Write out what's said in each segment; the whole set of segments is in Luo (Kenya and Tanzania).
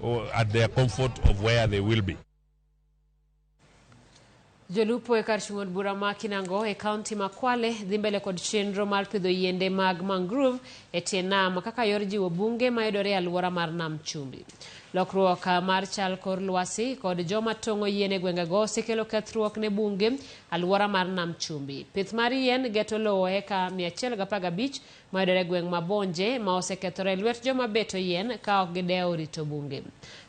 Or at their comfort of where they will be. Jolupo e kar chung' od bura ma Kinango e kaunti ma Kwale dhi mbele kod chenro mar pidho yiende mag mangrove e tie nam kaka yor jiwo bunge mayudore e alwora mar Nam Chumbi. Lokruok mar chal kor lwasi kod joma tong'o yien e gwengego osekelo kethruok ne bunge alwora mar Nam Chumbi. Pith mar yien geto lowo eka 115 mayudore e gweng' ma Bonje ma osekethore e lwet joma beto yien ka ok gidewo rito bunge.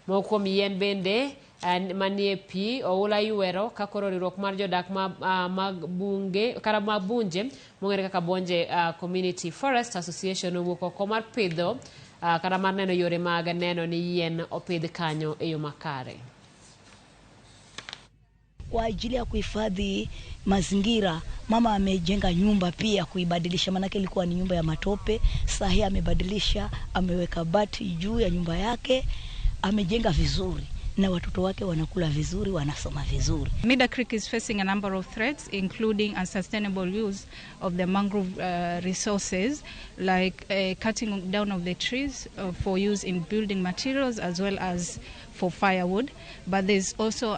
Moko kuom yien bende manie pi oula ywero ka koro riwruok mar jodak ma, mag bunge kata ma bunje mong'ere kaka Bonje Community Forest Association owuok oko mar pidho kata mar neno yore mag neno ni yien opidh kanyo e yo makare. Kwa ajili ya kuhifadhi mazingira, mama amejenga nyumba pia kuibadilisha, maanake ilikuwa ni nyumba ya matope. Sasa hii amebadilisha, ameweka bati juu ya nyumba yake, amejenga vizuri na watoto wake wanakula vizuri, wanasoma vizuri. Mida Creek is facing a number of threats, including unsustainable use of the mangrove resources, like cutting down of the trees for use in building materials as well as for firewood. But there's also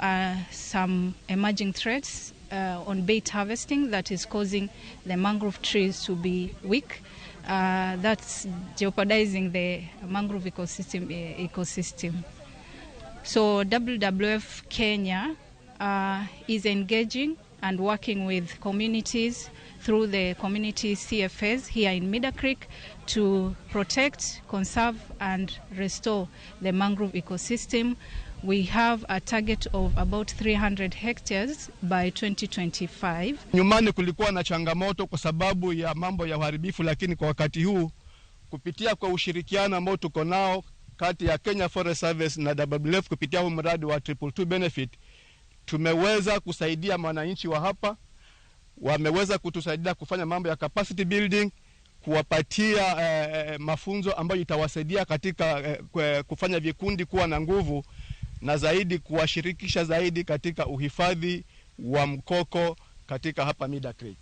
some emerging threats on bait harvesting that is causing the mangrove trees to be weak. That's jeopardizing the mangrove ecosystem. So WWF Kenya is engaging and working with communities through the community CFAs here in Mida Creek to protect, conserve and restore the mangrove ecosystem. We have a target of about 300 hectares by 2025. Nyumani kulikuwa na changamoto kwa sababu ya mambo ya uharibifu, lakini kwa wakati huu kupitia kwa ushirikiano ambao tuko nao kati ya Kenya Forest Service na WWF kupitia huu mradi wa 222 Benefit, tumeweza kusaidia wananchi wa hapa, wameweza kutusaidia kufanya mambo ya capacity building, kuwapatia mafunzo ambayo itawasaidia katika kufanya vikundi kuwa na nguvu na zaidi kuwashirikisha zaidi katika uhifadhi wa mkoko katika hapa Mida Creek.